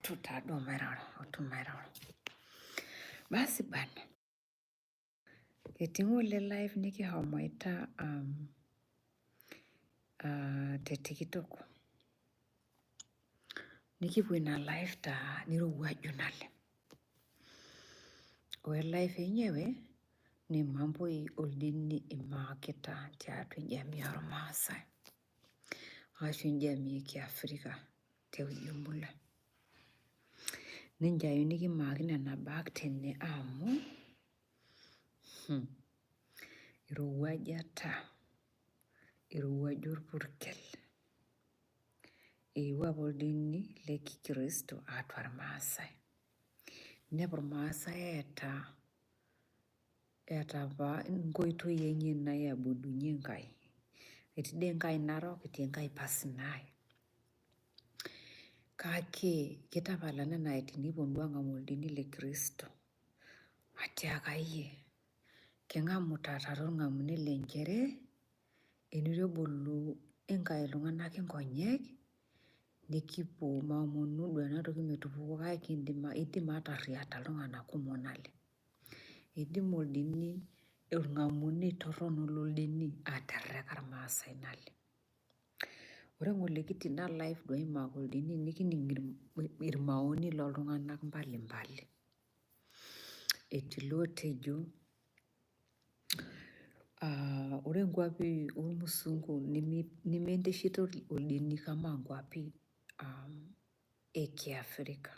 Otu taaduo mairoro, otu mairoro. Basi bana, etii ng'ole live nikihomoita te TikTok. Nikipuo ina live taa nirowuaju naleng. Ore live enyewe ni mambo oldini imaakita tiatua jamii ormaasai ashu jamii e kiafrika te ujumla. Ninche ayieu nikimaaki nena baa tene amu irowuajata, irowuaja orpurkel. Eewuo opa oldini le kikristo atwa irmaasai. Inepu irmaasai eeta eeta opa inkoitoi enye naiabudunye Enkai. Etii dii enkai narok, etii enkai pasinai. Kake kitapala nena tenikipwonu duo aang'amu oldini le kristo. Atiaka iyie, king'amu taata tolng'amunei le nchere enitu ebolu Enkai iltung'anak inkonyek nikipwo maomonu duo ena toki metupuku kake kiindim, idim atarriata iltung'anak kumok naleng. Eidimu oldini, orng'amunei torrono loldini aterreka irmaasai naleng. Ore ng'ole kitii ina live duo aimaak oldini nikining irmaoni loltung'anak mbali mbali. Etii lootejo ore nkwapi ormusungu nemiendeshita oldini kama nkwapi e kiafrika.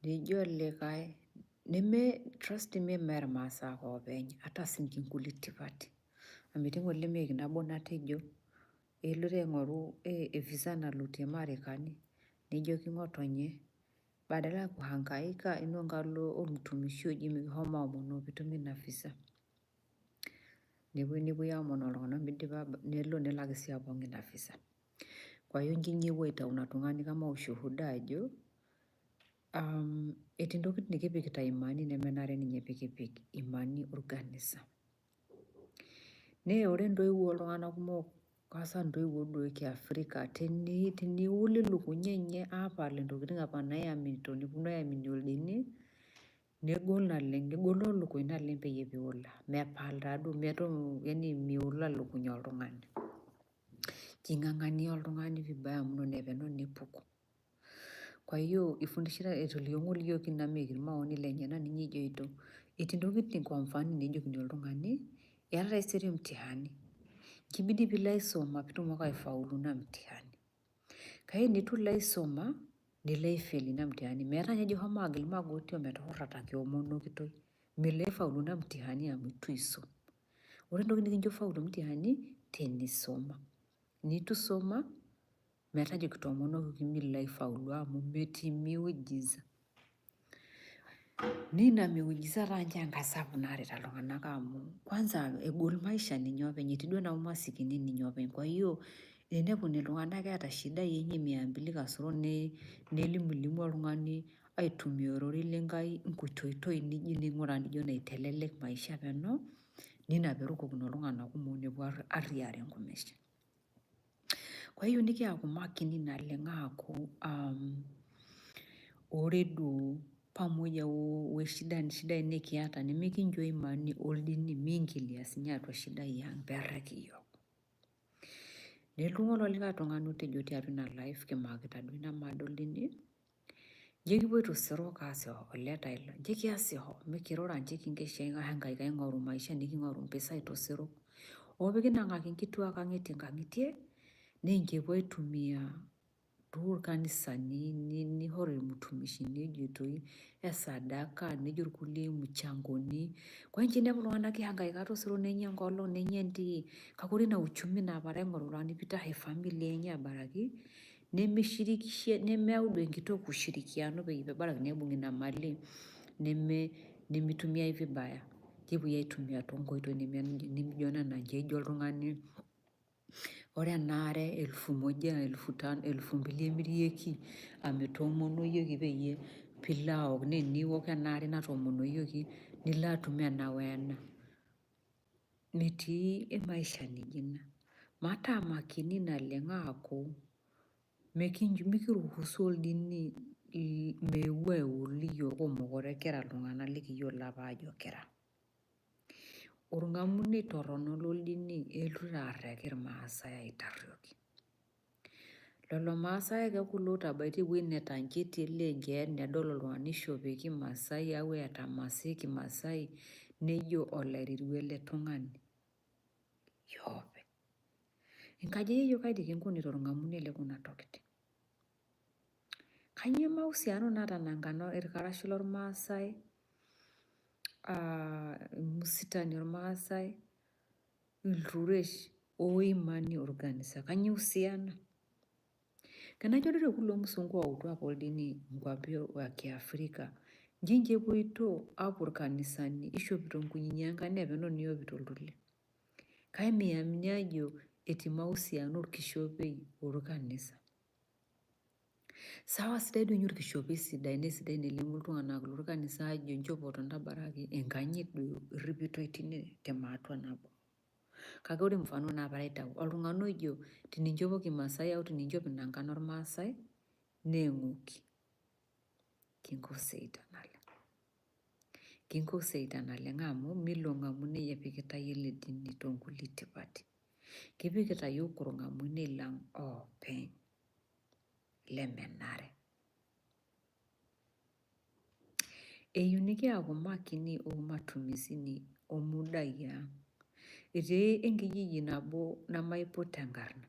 Nejo olikae neme trust me mee irmaasai ake oopeny ata siininche nkulie tipati. Amu etii ng'ole meek nabo natejo eloito aing'oru e visa nalotie Marekani nejoki ng'otonye badala ya kuhangaika inua enkalo ormutumishi oji mikishomo aomonoki piitum ina visa. Nepwoi aomonoo iltung'anak midipa nelo ake sii apong ina visa. Kwa hiyo inji ninye epwo aitau ina tung'ani kama ushuhuda ajo etii ntokiting nikipikita imani nemenare ninye pikipik imani orkanisa. Nee ore intoiwuo oltung'anak kumok hasa intoiwuo duo e kiafrika teniul ilukuny enye aapal intokiting opa naiaminito nepwonu aiamini oldini negol naleng, egolo ilukuny naleng peyie piula. Mepal taaduo yaani miula ilukuny oltung'ani. King'ang'ania oltung'ani vibaya mno nepeno nepuku. Kwa hiyo ifundishitae etolikio ng'ole iyiok ina meek irmaoni lenyenak ninye ejoito etii ntokiting kwa mfano nejokini oltung'ani eeta taisere mtihani. Kibidi piilo aisoma piitumoki aifaulu ina mtihani. Kake enitu ilo aisoma nilo aifeel ina mtihani meetae ninye ejo shomo agil magoti ometukurrata kiomonokitoi. Milo aifaulu ina mtihani amu itu iisum. Ore entoki nikincho faulu mtihani tenisoma. Enitu isoma meeta ajo kitoomonokoki milo aifaulu amu metii miujiza. Naa ina miujiza taa ninche enkae sapuk naarita iltung'anak amu kwanza egol maisha ninye openy, etii duo ena umasikini ninye openy. Kwa hiyo teneponu iltung'anak eeta shidai enye mia mbili kasoro nelimulimu oltung'ani aitumia ororei le Nkai nkoitoitoi nijo ning'uraa nijo naitelelek maisha peno nina peerukokino iltung'anak kumok nepwo arriare nkumeshin. Kwa hiyo nikiaku makini naleng aaku ore duo pamoja wo shida shidai nikiata nimikincho imani oldini miingilia siinye atwa shidai ang peerrek iyiok. Nelotu ng'ole olikae tung'ani otejo tiatwa ina live kimaakita duo ina mada oldini, njo kipuoito sero kaas oleta ilo, njo kias hoo mikirura njo kinkesha aihangaika aing'oru maisha niking'oru mpisai tosero. Opikinang'aki nkituak ang etii nkang'itie ninche epwo aitumia toorkanisani nihori irmutumishini ejoitoi esadaka nejo irkulie mchangoni. Kwa hiyo inepu iltung'anak ihangaika tosero nenya enkolong nenya entii kake ore ina uchumi naapara aing'oru iltung'anak piitashe familia enye abaraki nemishirikishe nemeyau duo enkitok ushirikiano peyie pebarakini aibung ina mali neme nimitumiai vibaya. Kepwoi aitumia toonkoitoi nemijo nena nche ejo oltung'ani ore enaare elfu moja elfu tano elfu mbili emirieki amu etoomonuo yiok peyie piilo aok naa eniok enaare natoomonuo yiok nilo atum ena wena. Metii maisha nijo ina. Mataa makini naleng aaku Mikiruhusu oldini meeu aiwul iyiook omokure kira iltung'anak likiyiolo apa ajo kira. Orng'amunei torrono loldini elotu arreki irmaasai aitarruoki. Lelo maasai ake kulo otabaitie ewuei netanchetie lenche nedol oltung'ani ishope kimaasai au eeta imasaa e kimaasai nejo olairirua ele tung'ani. Yoope. Enkaji e yieyio kai dii kinkunita orng'amunei le kuna tokiting? Kanyoo mahusiano naata nankano irkarash lormaasai, musitani ormaasai, ilturesh o imani orkanisa? Kanyoo uhusiano? Tenajo doi kulo musungu oyautua apa oldini nkuapi e kiafrika, nji inche epoito apuo irkanisani ishopito nkunyinyi enkano epeno nishopito iltulen. Kake miamini ajo etii mahusiano orkishopei orkanisa. Sawa sidai doi ninye orkishopei sidai naa sidai tenelimu iltung'anak lorkanisa aajo inchopote ntabaraki enkanyit duo irripitoi tine te matua nabo. Kake ore mfano naapara aitau oltung'ani ojo tininchopo kimaasai au tininchop inankan ormaasai naa eng'oki. Kinkoseita naleng. Kinkoseita naleng amu milo ng'amunei epikitai ele dini toonkulie tipati. Kipikita yiok orng'amunei lang oopeny lemenare. Eyieu nikiaku makini oo matumisini o mudai ang. Etii enkijiji nabo nemaiput enkarna.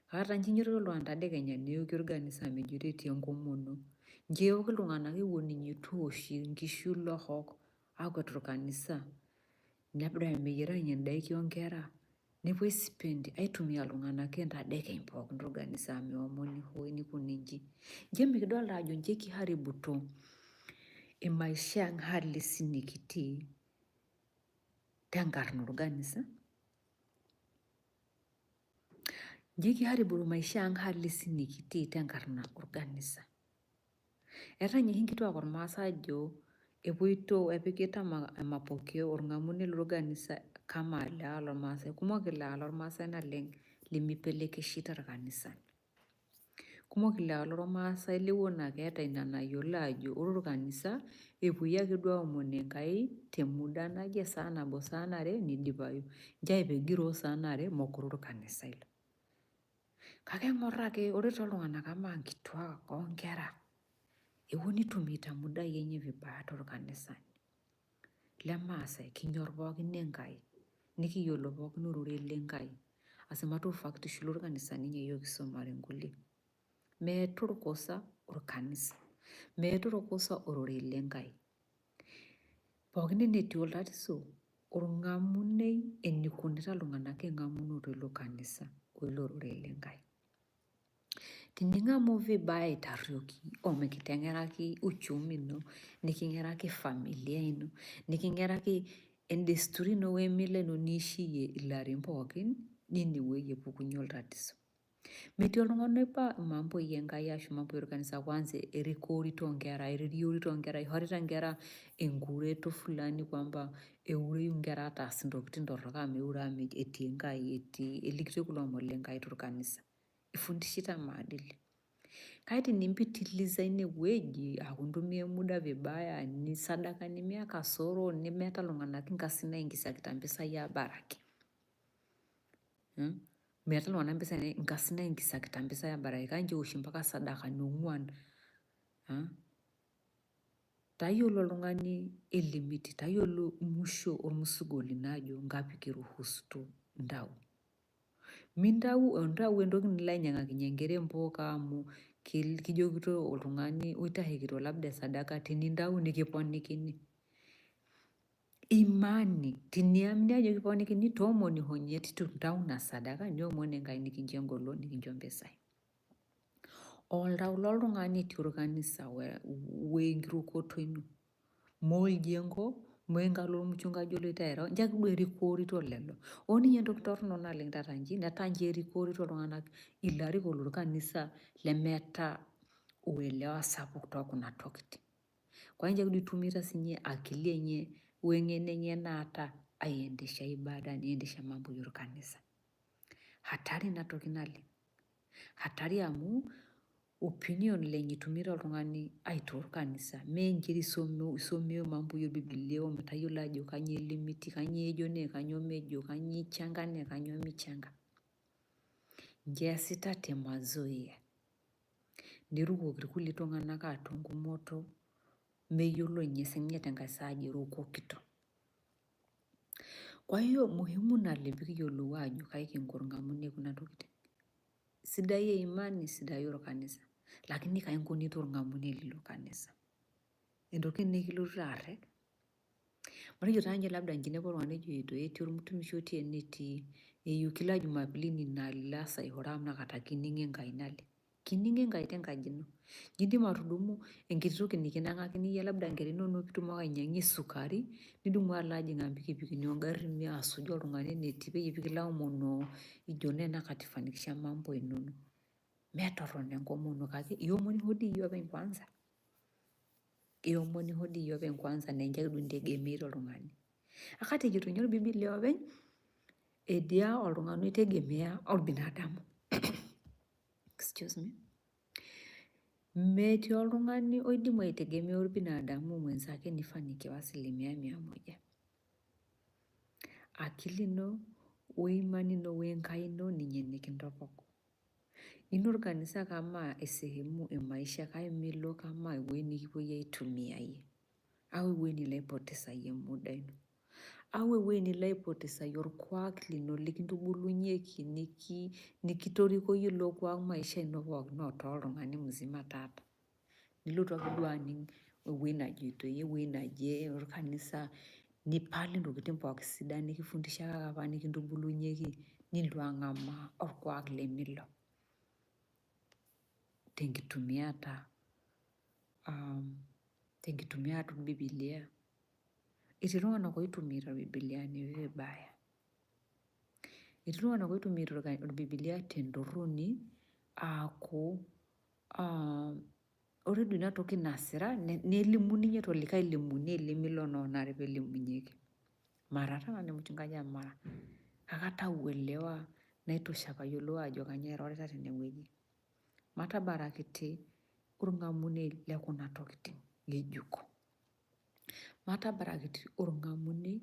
Kaata nji inyototo oltung'ani tadekenya neoki orkanisa amu ejito etii enkomono. Nji eok iltung'anak ewuon itu eoshi nkishu lohok aakwet orkanisa labda meyiara ninye indaiki oonkera nepuo ai spend aitumia iltung'anak entadekeny pookin torkanisa amu meomoni hoo nikuni inji. Nji emikidolta ajo nji kihaributo imaisha ang halisi nikitii tenkarna orkanisa. Nji kihaributo maisha ang halisi nikitii tenkarna orkanisa. Eetae ninye oshi nkituak ormaasai ajo epoito epikita mapokeo orng'amunei lorkanisa kama ilewa lormaasai. Kumok ilewa lormaasai naleng lemipelekeshita irkanisani. Kumok ilewa lormaasai lewuon aa keeta ina nayiolo ajo ore orkanisa epuoi ake duo aomon Enkai te muda naje saa nabo saan are nidipayu. Nchoo pegiroo saan are mekure orkanisa ilo. Kake eng'or ake ore tooltung'anak amaa nkituak onkera ewuon nitumiita mudai enye vibaya torkanisani. Lemaasai kinyorr pookin Enkai nikiyiolo pookin ororei le Nkai. As a matter of fact shilo irkanisani inye yiok kisumare nkulie. Meeta orkosa orkanisa, meeta orkosa ororei le Nkai. Pookin enetii oltatiso orng'amunei enikunita iltung'anak eng'amunoto ilo kanisa oilo rorei le Nkai. Tining'amu vibaya aitarruoki omikiteng'eraki uchumi ino, niking'eraki familia ino, niking'eraki endesturi ino we mila ino niishiyie ilarin pookin, ninewueji epukunye oltatiso. Metii oltung'ani oiba mambo e Nkai ashu mambo orkanisa kwanza erikorito nkera, eririorito nkera, ishorita nkera enkureto fulani kwamba eureyu nkera ataas intokitin torrok amu eure amu etii Enkai etii elikitoi kulo omon le Nkai torkanisa. Ifundishita maadili. Kake tinimpitiliza inewueji aaku intumia muda vibaya nisadaka nimia kasoro nemeeta iltung'anak inkasin naingisakita mpisai abaraki. Meeta iltung'anak mpisai inkasin naingisakita mpisai abaraki kake nchoo mpaka sadakani ong'uan. Tayiolo oltung'ani elimit, tayiolo musho ormusugo lino ajo ngapi kiruhusuto ntau. Mintau ontau entoki nilo ainyang'akinye nkera empuka amu kijokito oltung'ani oitashekito labda sadaka tinintau nikiponikini. Imani, tiniamini ajo kiponikini toomoniho ninye tintau ina sadaka niomon Enkai nikincho engolon nikincho mpisai. Oltau loltung'ani etii orkanisa we nkirukoto ino. Moo oljengo, moo enkalo ormuchungaji oloito aireu, ncho ake duo erikorito lelo. Oo ninye entoki torrono naleng taata nji netaa nji erikorito iltung'anak ilarikok lorkanisa lemeeta uelewa sapuk tookuna tokitin. Kwa nji ake duo itumita sinye akili enye weng'eno enye naata aiendesha ibada niendesha mambo orkanisa. Hatari ina toki naleng. Hatari amu. Opinion lenye itumito oltung'ani aitaa orkanisa. Mee nchere isomeo mambo ya bibilia ometayiolo ajo kanyoo elimiti, kanyoo ejo naa kanyoo mejo, kanyoo ichanga naa kanyoo michanga. Nji eesita te mazoea. Nerukoki irkulie tung'anak atua engumoto meyiolo ninye sininye tenkae saa ajo erukokito. Kwa hiyo muhimu naleng pikiyiolou ajo kai kinko irng'amunie kuna tokitin. Sidai imani, sidai orkanisa lakini kai inkunita orng'amunei lilo kanisa. Entoki nikilotu arrep. Matejo taa ninye labda nji inepu oltung'ani ejoito etii ormutumishi otii enetii eyieu kila jumapili nina alo amu inakata kining Enkai naleng. Kining Enkai tenkaji ino. Indim atudumu enkiti toki nikinang'akini iyie labda nkera inonok pitumoki ainyang'ie sukari, nidumu alo ajing'aa mpikipikini ongarrin asuj oltung'ani enetii peyie pikilo aomonoo ijo naa enakata ifanikisha mambo inono. Metorrono enkomono kake iomonisho dii iyie openy kwanza. Iomonisho dii iyie openy kwanza naa ninche ake duo integemeita oltung'ani. Akati ejito ninye orbibilia openy edia oltung'ani oitegemea olbinadamu. Excuse me. Metii oltung'ani oidimu aitegemea olbinadamu mwenzake nifanikiwa asilimia mia moja. Akili ino o imani ino we Enkai ino ninye nikintopok. Ilo orkanisa kama esehemu e maisha kake milo kama ewueji nikipuoi aitumia iyie au ewueji nilo aipotesayie muda ino au ewueji nilo aipotesayie orkuak lino likintubulunyieki nikitorikoyie ilo kuak maisha ino pookin otaa oltung'ani mzima taata. Nilotu ake duo aning ewueji najoitoi ewueji naje orkanisa nipal intokitin pookin sidan nikifundishakaki apa nikintubulunyieki nilotu ang'amaa orkuak lemilo tenkitumiata tenkitumiata orbibilia. Etii iltung'anak oitumiita irbibiliani vibaya. Etii iltung'anak oitumiita orbibilia tentorroni aaku ore duo ina toki nasira nelimu ninye tolikae limuni lemilo naa onare pelimunyieki. Mara taa nanu mchungaji amu mara kake ata uelewa naitosha payiolou ajo kanyoo airorita tenewueji. Matabarakiti orng'amunei lekuna tokitin ng'ejuk. Matabarakiti orng'amunei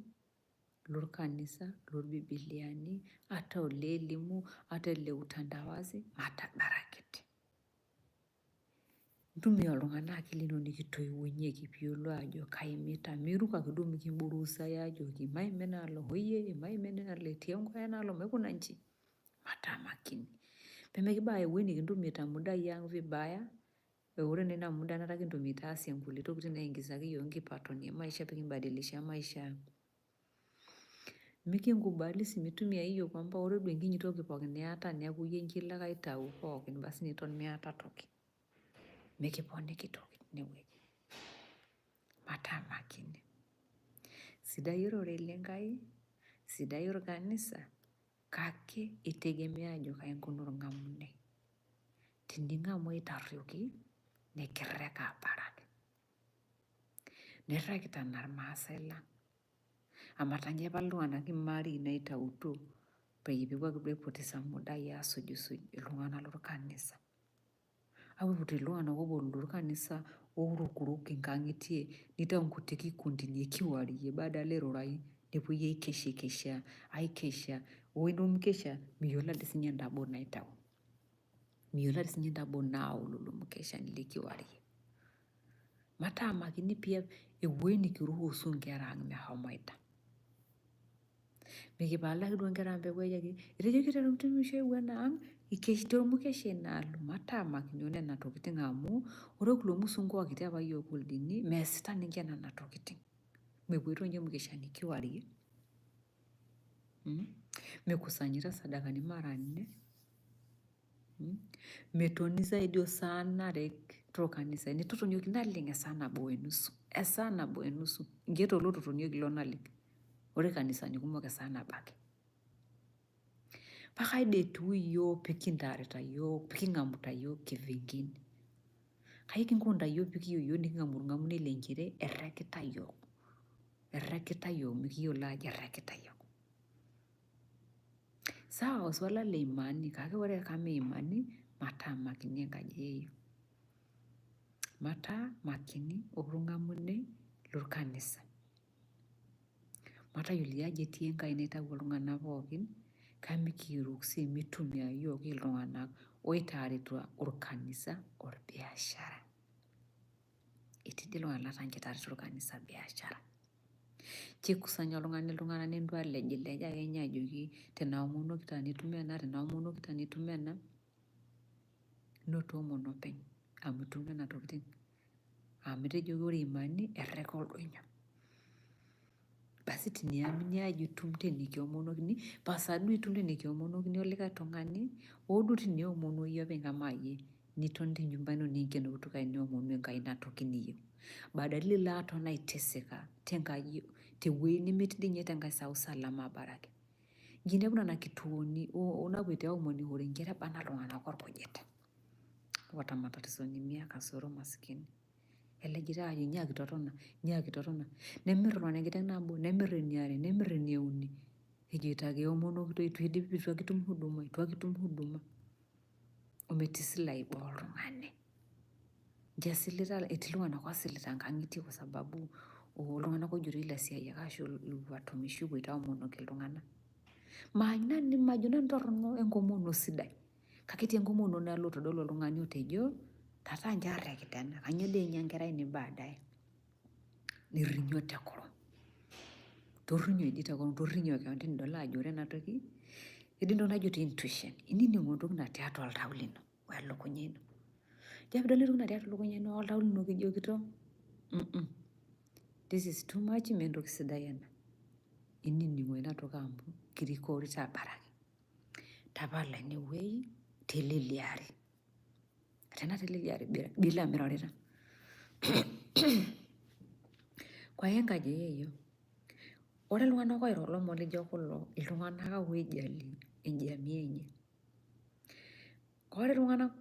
lorkanisa, lorbibiliani, ata ole elimu, ata ole utandawazi, matabarakiti. Ntumia oltung'ani akili ino nikitoiwunyieki piiyiolou ajo kaimita. Miruk ake duo mikimburusai ajoki maima enaalo hoiye, maima enaalo etii enkoye enaalo maikuna inji. Mataa makini. Pemekibaya ewueji nikintumita mudai ang vibaya, ore naa ina muda enaata kintumita aasie nkulie tokitin naingizaki iyiook nkipatoni e maisha pikimbadilisha maisha ang. Mikinkubali sii mitumiai iyiook kwamba ore duo enkinyi toki pookin niata neeku iyie nche ilo ake aitau pookin basi niton miata toki. Mikiponiki toki tinewueji. Mataa makini. Sidai ororei le Nkai, sidai orkanisa kake itegemea ajo kai inkuna orng'amunei. Tining'amu aitarruoki nikirrek abaraki. Nirrekita naa irmaasai lang. Amu etanya apa iltung'anak imarii naitautuo peyie pepuo ake duo aipotesa mudai aasujsuj iltung'anak lorkanisa. Aiput iltung'anak obololo orkanisa orukuruk inkang'itie nitau nkuti kikundini ekiwarie badala irurai nepuoi aikeshikesha aikesha ore ilo mkesha miyiolo ade sinye entabo naitau. Miyiolo ade sinye entabo naau lelo mkeshani le kiwarie. Mataa makini pia ewuei nikiruhusu nkera ang mehomoita. Mikipal ake duo nkera ang peepuo ajoki etejoki ormtumishi oewuo enaang ikesh ormukesha inaalo. Mataa makini onena tokitin amu ore kulo musungu ookiti apa yiok oldini meesita ninche nena tokitin. Mepuoito ninche mkeshani kiwarie, Mikusanyita sadakani mara nne, Metoni zaidi osaan are torkanisani totonieki naleng esaa nabo wenusu, esaa nabo wenusu inkeek tolo totonieki ilo naleng. Ore irkanisani kumok esaa nabo ake. Paa kaji etiu iyiook pikintaarita iyiook piking'amuta iyiook kivingine? Kai kinkunita iyiook pikiyieu iyiook niking'amu orng'amunei le nchere errekita iyiook, errekita iyiook mikiyiolo ajo errekita iyiook. Sawa swala le imani kake ore kama imani mataa makini enkaji e yeyio. Mataa makini oltung'amune lorkanisa. Matayiolo ajo etii Enkai naitawuo iltung'anak pookin, kake sii mitumia iyiook iltung'anak oitaaritua orkanisa orbiashara. Etii dii iltung'anak lataa ninche itaarita orkanisa biashara. Kikusanya oltung'ani iltung'anak nelotu alejilej akenye ajoki tenaomonokita nitum ena, tenaomonokita nitum ena, noto toomono openy amu itum nena tokitin amu etejoki ore imani erreka oldonyo. Basi teniamini ajo itum tenikiomonokini, pasa duo itum tenikiomonokini olikae tung'ani hoo duo teniomonua iyie openy kamaa iyie niton tenyumba ino ninken kutuk niomonu Enkai ina toki niyieu. Badala nilo aton aiteseka tenkaji tewueji nemetii dii ninye tenkae saa usalama abaraki. Inji inepu nena kituoni naapoito aomonishore nchere ebana iltung'anak orkujita. Wapata matatizo ni mia kasoro maskini. Elejitae aajo nyaaki totona, nyaaki totona. Nemirr oltung'ani enkiteng' nabo, nemirr eniare, nemirr enieuni ejoito ake eomonokitoi eitu eidip eitu ake itum huduma, eitu ake itum huduma. Ometisila boo oltung'ani. Ncho esilita etii iltung'anak oosilita inkang'itie kwa sababu oltung'anak oojito ilaisiayiak ashu watumishi oopoito aomonoki iltung'anak. Majo nanu torrono enkomono sidai kake etii enkomono nalo aitodol oltung'ani otejo tataa nchoo arrekita ena kainyoo dii enya enkerai inyi baadaye. Nirrinyo te kurum. Torrinyo dii te kurum, torrinyo keon tenidol ajo ore ena toki etii entoki najo intuition, inining'u entoki natii atua oltau lino o elukunya ino. Ijo ake piidol entoki natii atua elukunya ino oltau lino kijokito this is too much mee entoki sidai ena. Inining'u ina toki amu kirikorita abaraki. Tapala inewueji teleliari. Tena teleliari bila mirorita. Kwa hiyo enkaji e yeyio, ore iltung'anak oiro ilomon lijo kulo iltung'anak oijali enjamii enye. Ore iltung'anak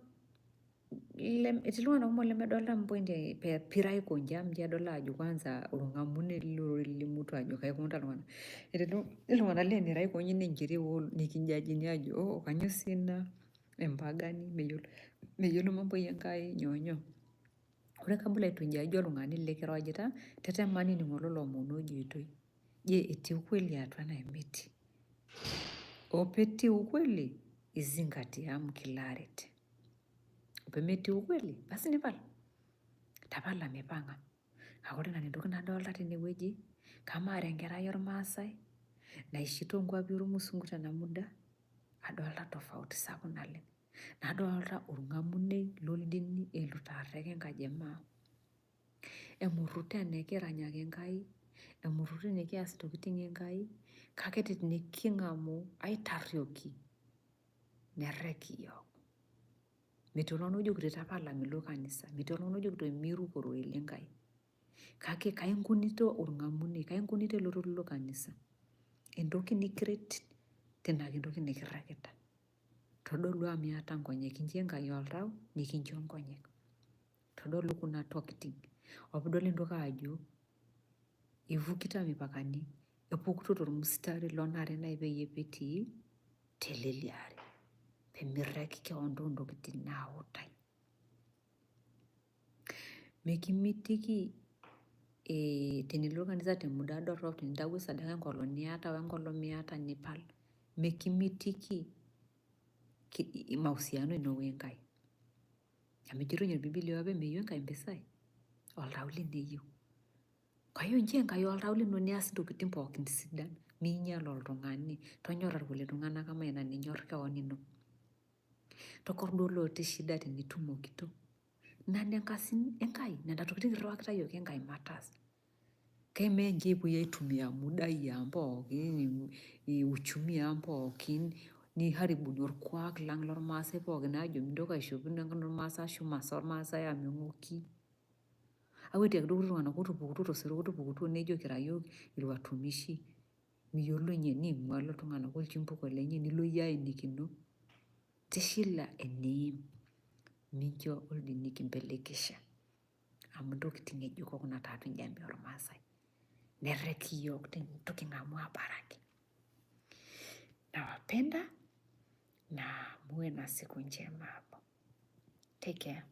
etii iltung'anak kumok lemedolita mpointi pira aiko inji amu ninche edol aajo kwanza olng'amune lolimuto ajo kaikunita iltung'anak. Etii iltung'anak laa enira aikonji naa enkiti nikijajini aajo oo kanyoo sii ina empagani meyiolo mambo e Enkai nyoo nyoo. Ore kabla itu ijaji oltung'ani likirojita tetema nining'o lelo omon oojoitoi. Je, etii ukweli atua enaa metii? Oo petii ukweli izingatia amu kilo aret. Pemetii ukweli basi nipal. Tapala mipang'a. Kake ore nanu entoki nadolta tenewueji, kamaa ara enkerai ormaasai naishi toonkuapi ormusungu tena muda, adolta tofauti sapuk naleng'. Nadolta orng'amunei loldini eloito arrek enkaji e maa. Emurruto enikiranyaki Enkai, emurruto enikias intokitin Enkai, kake teniking'amu aitarruoki nerrek iyiook. Metii oltung'ani ojokito tapala milo kanisa, metii oltung'ani ojokito miruko ororei le Nkai. Kake kai inkunita orng'amunei, kai inkunita elototo ilo kanisa? Entoki nikiret tenaa kentoki nikirrekita. Todolu amu iyata nkonyek, kinchoo Enkai oltau nikincho nkonyek. Todolu kuna tokitin o piidol entoki ajo ivukita mipakani, epukuto tormustari lonare nai peyie pitii teleliari pemirrek keon toontokitin naautai. Mekimitiki tenilo kanisa te muda dorrop, tenintawuo sadaka enkolong niata wenkolong miata nipal, mekimitiki mahusiano ino we Nkai. Amu ejito ninye orbibilia openy meyieu Enkai mpisai, oltau lino eyieu. Kwa hiyo nchoo Enkai oltau lino nias intokitin pookin sidan, miinyal oltung'ani, tonyora irkulie tung'anak amaa ina ninyor keon ino. Tokor duo lotii shida tenitumokito. Nena enkasin Enkai, nena tokitin irriwakita iyiook Enkai mataas. Kemaa enchoo epuoi aitumia mudai ang' pookin, uchumi ang' pookin, niharibuni orkuak lang' lormaasai pookin aajo mintoki aishop nankan ormaasai ashu imasaa ormaasai amu ing'oki. Aaku etiaki duo kuti tung'anak otupukutuo tosero otupukutuo nejo kira iyiook ilwatumishi, miyiolo ninye ening'ua lelo tung'anak olchimbuko lenye nilo iyie aenikino. Tishila eniim mincho oldini kimpelekesha amu ntokitin ng'ejuko kuna tiatua enjamii ormaasai. Nerrek iyiook teneitu king'amu aabaraki. Nawapenda na muwe na siku njema hapo. Take care.